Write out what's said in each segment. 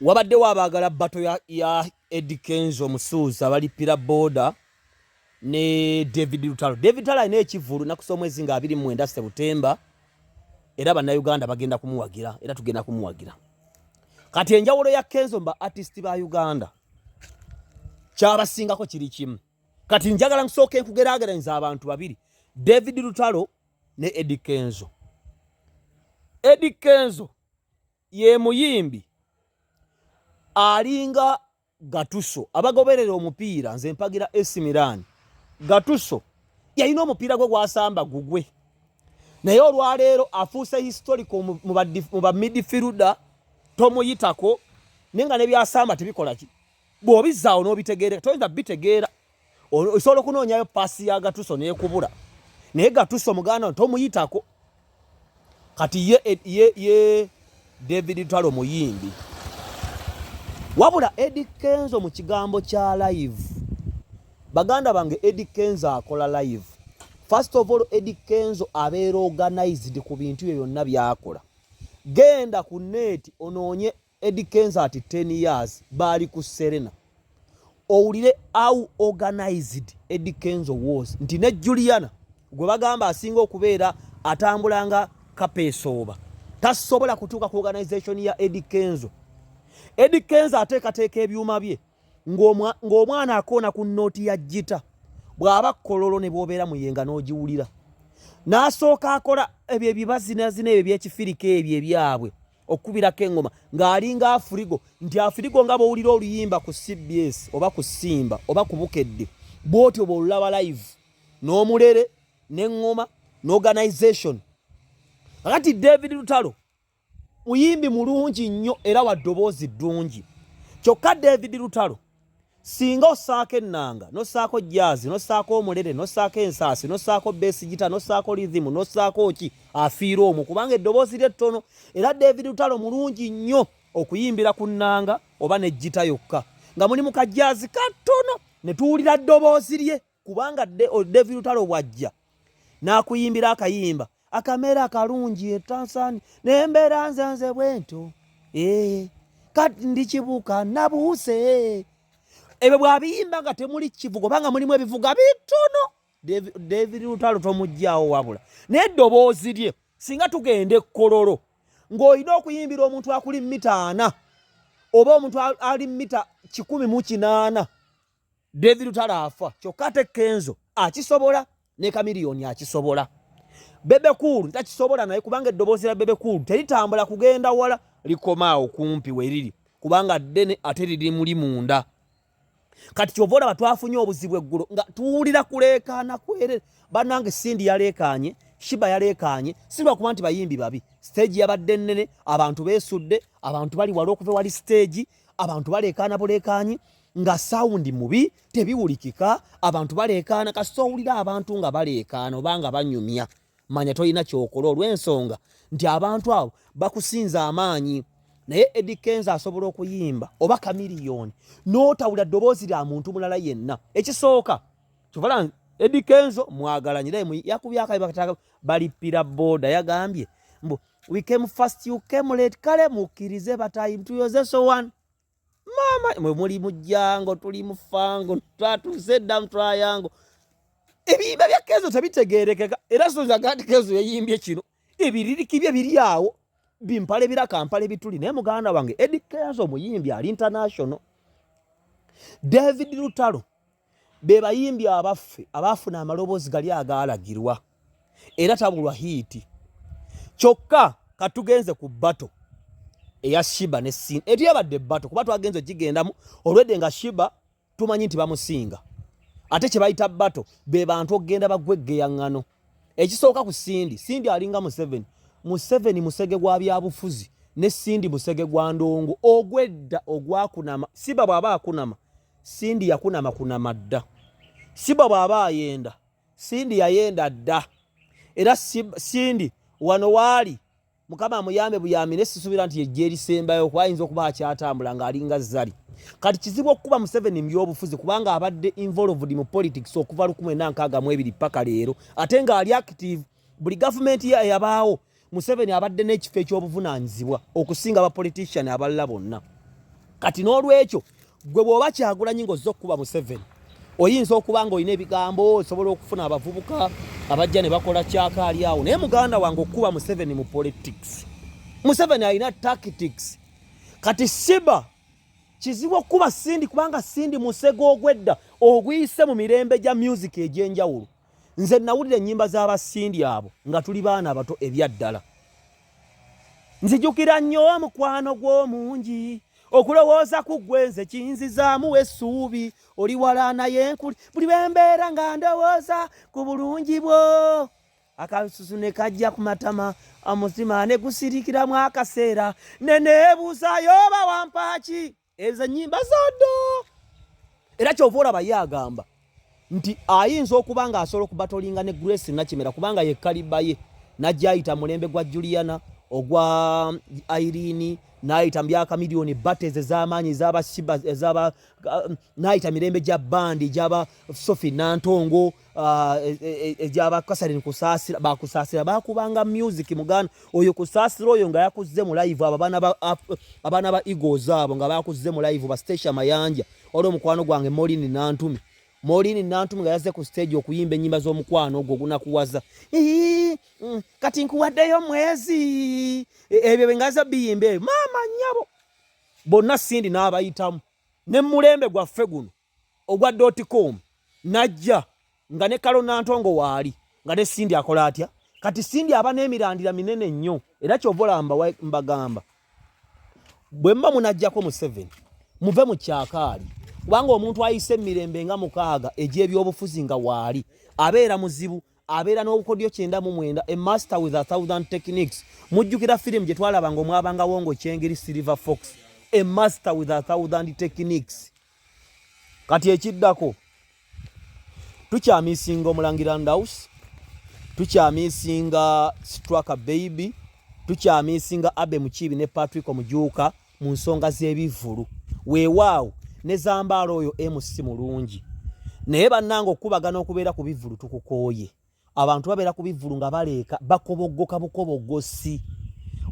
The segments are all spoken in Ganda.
Wabaddewo abaagala battle ya Eddy Kenzo Musuuza balippira boda ne David Lutalo. David Lutalo alina ekivvulu naku z'omwezi nga 29 Sebutemba, era Bannayuganda bagenda kumuwagira era tugenda kumuwagira. Kati enjawulo ya Kenzo mu ba artist ba Uganda kyabasingako kiri kimu. Kati njagala nsooke nkugeraageranyiza abantu babiri, David Lutalo ne Eddy Kenzo. Eddy Kenzo ye muyimbi alinga Gattuso. Abagoberera omupiira, nze mpagira AC Milan. Gattuso yalina omupiira gwe gwasamba gugwe, naye olwaleero afuuse historical mu ba midfielder, tomuyitako, naye nga nebyasamba tebikola ki. Bw'obizzaawo n'obitegeera toyinza bitegeera, osobola okunoonyayo paasi ya Gattuso n'ekubula, naye Gattuso muganda tomuyitako. Kati ye David Lutalo muyimbi, wabula Eddy Kenzo mu kigambo kya live, baganda bange, Eddy Kenzo akola live. First of all, Eddy Kenzo abeera organized ku bintu bye byonna byakola. Genda ku net onoonye Eddy Kenzo at 10 years baali ku Serena, owulire how organized Eddy Kenzo was, nti ne Juliana gwe bagamba asinga okubeera atambula nga kapeesooba tasobola kutuuka ku organization ya Eddy Kenzo. Eddy Kenzo ateekateeka ebyuma bye ng'omwana akoona ku note ya gita, bw'aba kololo ne bw'obeera muyenga n'ogiwulira, n'asooka akola ebyo ebibazinazina ebyo ebyekifirika ebyo ebyabwe okukubirako eŋŋoma ng'alinga Afrigo, nti Afrigo nga bw'owulira oluyimba ku CBS oba ku Simba oba ku Bukedde, bw'otyo bw'olulaba live n'omulere n'eŋŋoma n'organization. Kakati David Lutalo muyimbi mulungi nnyo era wa ddoboozi ddungi, kyokka David Lutalo singa ossaako ennanga, n'ossaako jazz, n'ossaako omulere, n'ossaako ensaasi, n'ossaako bass guitar, n'ossaako rhythm, n'ossaako ki, afiira omwo kubanga eddoboozi lye ttono. Era David Lutalo mulungi nnyo okuyimbira ku nnanga oba ne gita yokka nga muli mu ka jazz katono ne tuwulira ddoboozi lye, kubanga David Lutalo bw'ajja n'akuyimbira akayimba akamere akalungi etansani nembeera nze nze bwento ee kati ndi kibuuka nabuuse, ebyo bw'abiyimba nga temuli kivuga oba nga mulimu ebivuga bitono, David Lutalo tomuggyaawo. Wabula naye eddoboozi lye singa tugenda ekkololo ng'olina okuyimbira omuntu akuli mita 40 oba omuntu ali mita 180, David Lutalo afa. Kyokka ate Kenzo akisobola ne Chameleone akisobola. Bebe Cool takisobola naye, kubanga eddoboozi lya Bebe Cool teritambula kugenda wala, likomaawo kumpi we riri kubanga ddene ate liri muli munda. Kati kyova olaba twafunye obuzibu eggulo nga tuwulira kuleekaana kwerere. Bannange, Cindy yaleekaanye, Sheebah yaleekaanye, si lwakuba nti bayimbi babi. Stage yabadde nnene, abantu beesudde, abantu bali wala okuva wali stage, abantu baleekaana buleekaanyi nga sound mubi, tebiwulikika, abantu baleekaana. Kasita owulira abantu nga baleekaana oba nga banyumya, manya tolina kyokola, olw'ensonga nti abantu abo bakusinza amaanyi. Naye Eddy Kenzo asobola okuyimba oba Chameleone n'otawulira ddoboozi lya muntu mulala yenna. Ekisooka kyovala Eddy Kenzo mwagala nyira yakubye akayimba balippira boda, yagambye mbu "We came first, you came late." Kale mukkirize batayi tuyoze so one maama mwe muli mujjango tuli mufango twatuuse dda mu triangle. Ebiyimba bya Kenzo tebitegeerekeka, era sozaga nti Kenzo yayimbye kino, ebiririki bye biri awo bimpale birakampale bituli. Naye muganda wange, Eddy Kenzo omuyimbi ali international. David Lutalo be bayimbi abaffe abaafuna amaloboozi gali agaalagirwa era tabulwa hit. Kyokka katugenze ku battle eya Sheebah ne Cindy. Etiyabadde battle kuba twagenze ogigendamu olwedde nga Sheebah tumanyi nti bamusinga, ate kye bayita battle be bantu okugenda bagweggeya ŋŋano. Ekisooka ku Cindy, Cindy alinga Museveni. Museveni musege gwa byabufuzi, ne Cindy musege gwa ndongo ogwedda ogwakunama. Sheebah bw'aba akunama, Cindy yakunama kunama dda. Sheebah bw'aba ayenda, Cindy yayenda dda. Era Cindy wano waali Mukama amuyambe buyambi, ne sisuubira nti yejja erisembayo kuba ayinza okuba akyatambula ng'alinga Zari. Kati kizibu okukuba Museveni mu byobufuzi kubanga abadde involved mu politics okuva 1962 paka leero, ate ng'ali active. Buli gavumenti ye eyabaawo, Museveni abadde n'ekifo ekyobuvunaanyizibwa okusinga abapolitician abalala bonna. Kati n'olwekyo gwe bw'oba Kyagulanyi ng'ozze okukuba Museveni, oyinza okuba ng'olina ebigambo, osobola okufuna abavubuka abajja ne bakola kyakaali awo, naye muganda wange okukuba Museveni mu politics, Museveni alina tactics. Kati siba kizibu okukuba Cindy kubanga Cindy musego ogw'edda oguyise mu mirembe gya music egy'enjawulo. Nze nawulira ennyimba z'aba Cindy abo nga tuli baana abato ebyaddala. Nzijukira nnyo omukwano gw'omungi okulowooza ku ggwe nze kinzizaamu essuubi oli wala naye nkuli buli bwe mbeera nga ndowooza ku bulungi bwo akasusu ne kajja ku matama omutima ne gusirikiramu akaseera ne neebuuzaayo oba wampaaki ezo ennyimba zadda. Era kyova olaba ye agamba nti ayinza okuba ng'asobola okubatolinga ne Grace Nakimera kubanga ye kaliba ye najja ayita mulembe gwa Juliana ogwa Irene n'ayita mu bya Chameleone battles ez'amaanyi ez'aba Shiba ez'aba n'ayita mirembe gya bandi egy'aba Sophie Nantongo egy'aba Catherine Kusaasira. Bakusaasira bakubanga music muganda oyo Kusaasira oyo nga yakuzze mu live abo abaana ba Eagles abo nga bakuzze mu live ba Stacia Mayanja. Waliwo omukwano gwange Maureen Nantumi, Maureen Nantumi nga yazze ku stage okuyimba ennyimba z'omukwano ogwo ogunakuwaza. Kati nkuwaddeyo mwezi ebyo bwe ngaza biyimba ebyo maama nnyabo bonna Cindy n'abayitamu ne mulembe gwaffe guno ogwa dot com najja nga ne Kalo Nantongo waali nga ne Cindy akola atya. Kati Cindy aba n'emirandira minene nnyo era kyova olaba mbagamba bwe muba munajjako Museveni muve mu kyakaali kubanga omuntu ayise emirembe nga 6 egy'ebyobufuzi nga waali abeera muzibu, abeera n'obukodyo 99, a master with 1000 techniques. Mujjukira firimu gye twalaba nga omwabanga wongo Kyengeri Silver Fox, a master with 1000 techniques. Kati ekiddako tukyamisinga omulangira Ndaus, tukyamisinga Straka Baby, tukyamisinga Abe Mukiibi ne Patrick Omujuuka mu nsonga z'ebivvulu. Weewaawo ne Zambaala oyo MC mulungi, naye bannange okukubagana okubeera ku bivvulu tukukooye. Abantu babeera ku bivvulu nga baleeka bakoboggoka bukobogosi.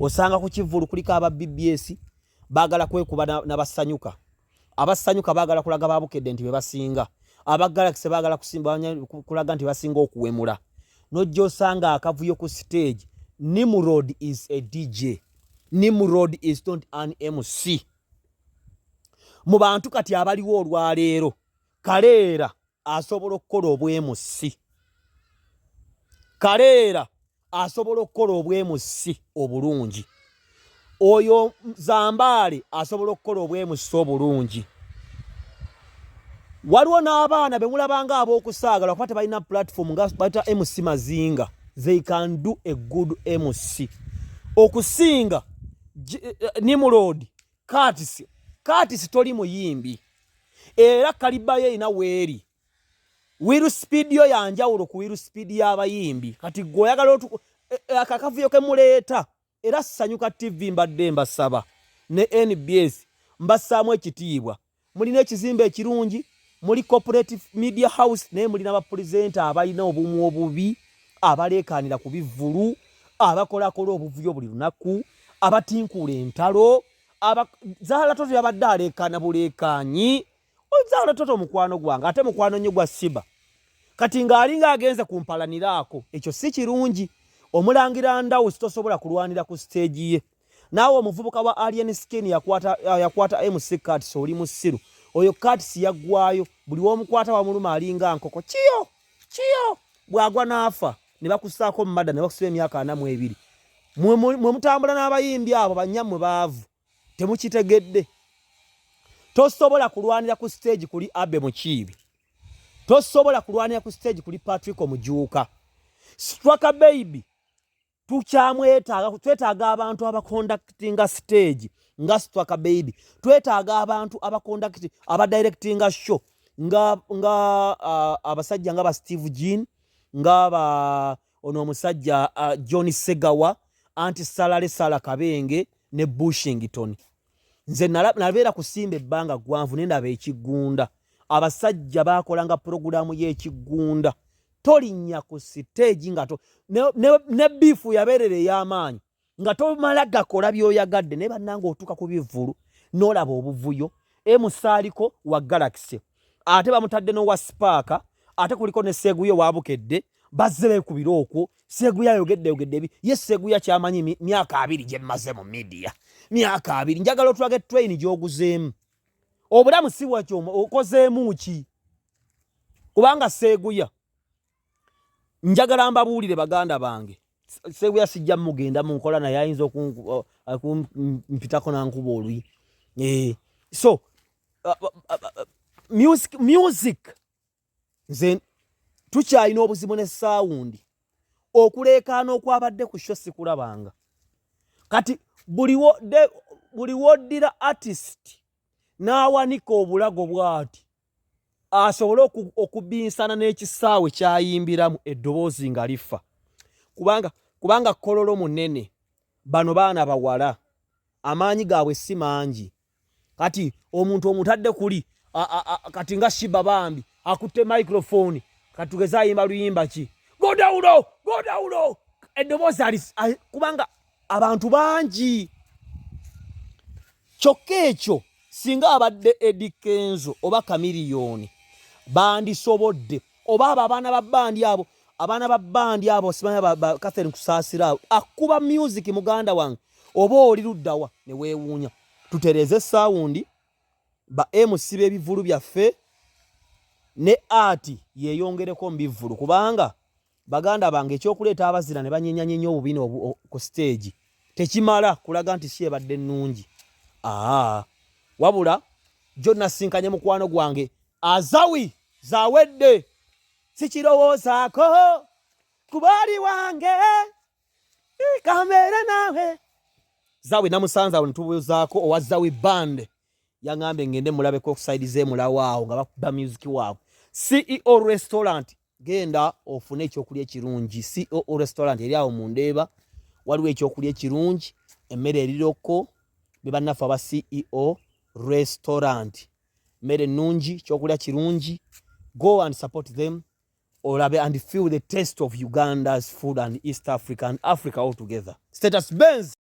Osanga ku kivvulu kuliko aba BBS baagala kwekuba n'abasanyuka, abasanyuka baagala kulaga babukedde nti be basinga, aba Galaxy baagala kulaga nti basinga okuwemula. N'ojja osanga akavuyo ku stage. Nimrod is a DJ, Nimrod is not an MC. Mu bantu kati abaliwo olwaleero, Kaleera asobola okukola obwemusi, Kaleera asobola okukola obwemusi obulungi, oyo Zambaale asobola okukola obwemusi obulungi. Waliwo n'abaana be mulabanga ab'okusaaga lwakuba tebalina platform nga bayita MC Mazinga, they can do a good MC okusinga Nimrod Curtis. Curtis toli muyimbi era kaliba yo erina weeri wheel speed yo yanjawulo ku wheel speed y'abayimbi. Kati gwe oyagala akakavuyo ke muleeta. Era Sanyuka TV mbadde mbasaba ne NBS mbassaamu ekitiibwa. Mulina ekizimbe ekirungi, muli corporate media house, naye mulina bapulezenta abalina obumu obubi, abaleekaanira ku bivvulu, abakolakola obuvuyo buli lunaku, abatinkuula entalo. Zaala Toto yabadde aleekaana buleekaanyi. Zaala Toto mukwano gwange ate mukwano nnyo gwa Siba, kati ng'alinga agenze kumpalaniraako, ekyo si kirungi. Omulangira Ndawusi tosobola kulwanira ku siteegi ye. Naawe omuvubuka wa Alien Skin yakwata MC Kats, oli musiru. Oyo Kats yaggwayo, buli w'omukwata wamuluma alinga nkoko kiyo kiyo, bw'agwa n'afa ne bakussaako mada ne bakusiba emyaka 42. Mwe mutambula n'abayimbi abo banyammwe baavu, temukitegedde. Tosobola kulwanira ku stage kuli Abe Mukiibi, tosobola kulwanira ku stage kuli Patrick Omujuuka. Straka Baby tukyamwetaaga, twetaaga abantu abaconductinga stage nga Straka Baby, twetaaga abantu abaconduct abadirectinga show nga abasajja nga ba Steve Jean, nga ba ono omusajja John Segawa, anti Salale Sala Kabenge ne Bushington. Nze nabeera kusimba ebbanga ggwanvu ne ndaba ekiggunda. Abasajja baakolanga pulogulaamu y'ekiggunda, tolinnya ku siteegi nga ne biifu yabeerera ey'amaanyi nga tomala gakola by'oyagadde, naye bannange otuuka ku bivvulu N'olaba obuvuyo emusaaliko wa Galaxy, ate bamutadde n'owa Spark, ate kuliko ne Seguyo wabukedde, bazze beekubira okwo. Seguya ayogedde yogedde ebi ye Seguya kyamanyi. Myaka 20 gye mmaze mu media, myaka 20. Njagala otulage train gy'oguzeemu obulamu, si bwakyo okozeemu ki? Kubanga Seguya, njagala mbabuulire baganda bange, Seguya sijja mugenda munkola naye, ayinza okumpitako nankuba oluyi. So music nze tukyalina obuzibu ne sound. Okuleekaana okwabadde ku show sikulabanga. Kati buli woddira artist n'awanika obulago bw'ati asobole okubinsana n'ekisaawe kyayimbiramu, eddoboozi nga lifa, kubanga kololo munene. Bano baana bawala, amaanyi gaabwe si mangi. Kati omuntu omutadde kuli, kati nga Shiba bambi akutte microphone, kati tugeze ayimba luyimba ki, godawulo godawulo, eddoboozi ali, kubanga abantu bangi. Kyokka ekyo singa abadde Eddy Kenzo oba Chameleone bandisobodde, oba abo abaana ba bandi, abo abaana ba bandi abo, simanya ba Catherine Kusaasira abo, akuba music muganda wange, oba oli luddawa ne weewuunya. Tutereeze sound, ba MC b'ebivulu byaffe, ne art yeeyongereko mu bivvulu, kubanga baganda bange, ekyokuleeta abazira ne banyenyanyenya obubina ku stage tekimala kulaga nti si ebadde nnungi. Aa, wabula jo nasinkanye mukwano gwange Azawi, zawedde sikirowoozaako kuba oli wange, kambeere naawe. Zawi namusanze awo netubuuzaako owa Zawi Band, yaŋambye ngende mulabeko side z'emulawo awo nga bakuba music waabwe. CEO Restaurant, genda ofune ekyokulya ekirungi. CEO Restaurant eri awo mundeeba, waliwo ekyokulya ekirungi, emmere eriroko be bannaffe aba CEO Restaurant, mmere ennungi, kyokulya kirungi. Go and support them, olabe and feel the taste of Uganda's food and East Africa and Africa altogether. Status Benz.